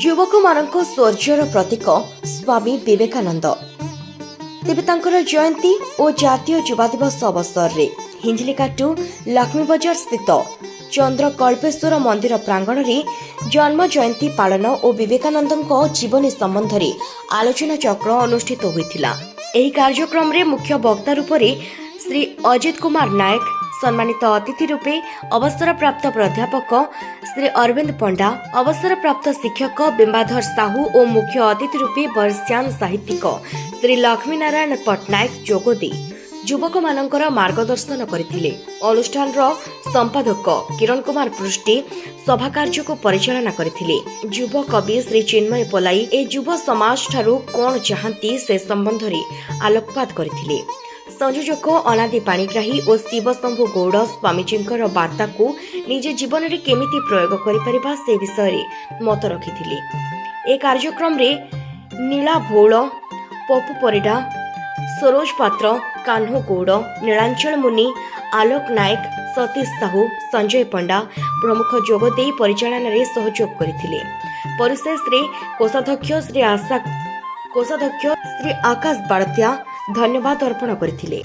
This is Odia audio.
ଯୁବକମାନଙ୍କ ଶୌର୍ଯ୍ୟର ପ୍ରତୀକ ସ୍ୱାମୀ ବିବେକାନନ୍ଦ। ତେବେ ତାଙ୍କର ଜୟନ୍ତୀ ଓ ଜାତୀୟ ଯୁବା ଦିବସ ଅବସରରେ ହିଞ୍ଜିଳିକାଟୁ ଲକ୍ଷ୍ମୀବଜାର ସ୍ଥିତ ଚନ୍ଦ୍ରକଳ୍ପେଶ୍ୱର ମନ୍ଦିର ପ୍ରାଙ୍ଗଣରେ ଜନ୍ମ ଜୟନ୍ତୀ ପାଳନ ଓ ବିବେକାନନ୍ଦଙ୍କ ଜୀବନୀ ସମ୍ବନ୍ଧରେ ଆଲୋଚନା ଚକ୍ର ଅନୁଷ୍ଠିତ ହୋଇଥିଲା। ଏହି କାର୍ଯ୍ୟକ୍ରମରେ ମୁଖ୍ୟ ବକ୍ତା ରୂପରେ ଶ୍ରୀ ଅଜିତ କୁମାର ନାୟକ, ସମ୍ମାନିତ ଅତିଥି ରୂପେ ଅବସରପ୍ରାପ୍ତ ପ୍ରାଧ୍ୟାପକ ଶ୍ରୀ ଅରବିନ୍ଦ ପଣ୍ଡା, ଅବସରପ୍ରାପ୍ତ ଶିକ୍ଷକ ବିମ୍ବାଧର ସାହୁ ଓ ମୁଖ୍ୟ ଅତିଥି ରୂପେ ବର୍ଷିୟାନ ସାହିତ୍ୟିକ ଶ୍ରୀ ଲକ୍ଷ୍ମୀନାରାୟଣ ପଟ୍ଟନାୟକ ଯୋଗ ଦେଇ ଯୁବକମାନଙ୍କର ମାର୍ଗଦର୍ଶନ କରିଥିଲେ। ଅନୁଷ୍ଠାନର ସମ୍ପାଦକ କିରଣ କୁମାର ପୃଷ୍ଟି ସଭା କାର୍ଯ୍ୟକୁ ପରିଚାଳନା କରିଥିଲେ। ଯୁବ କବି ଶ୍ରୀ ଚିନ୍ମୟ ପଲାଇ ଏ ଯୁବ ସମାଜଠାରୁ କ'ଣ ଚାହାନ୍ତି, ସେ ସମ୍ବନ୍ଧରେ ଆଲୋକପାତ କରିଥିଲେ। ସଂଯୋଜକ ଅନାଦି ପାଣିଗ୍ରାହୀ ଓ ଶିବଶମ୍ଭୁ ଗୌଡ଼ ସ୍ୱାମୀଜୀଙ୍କର ବାର୍ତ୍ତାକୁ ନିଜ ଜୀବନରେ କେମିତି ପ୍ରୟୋଗ କରିପାରିବା, ସେ ବିଷୟରେ ମତ ରଖିଥିଲେ। ଏ କାର୍ଯ୍ୟକ୍ରମରେ ନୀଳା ଭୌଳ, ପପୁ ପରିଡ଼ା, ସରୋଜ ପାତ୍ର, କାହ୍ନୁ ଗୌଡ଼, ନୀଳାଞ୍ଚଳ ମୁନି, ଆଲୋକ ନାୟକ, ସତୀଶ ସାହୁ, ସଞ୍ଜୟ ପଣ୍ଡା ପ୍ରମୁଖ ଯୋଗ ଦେଇ ପରିଚାଳନାରେ ସହଯୋଗ କରିଥିଲେ। ପରିଶେଷରେ କୋଷାଧ୍ୟକ୍ଷ ଶ୍ରୀ ଆକାଶ ବାଡ଼ତିଆ ଧନ୍ୟବାଦ ଅର୍ପଣ କରିଥିଲେ।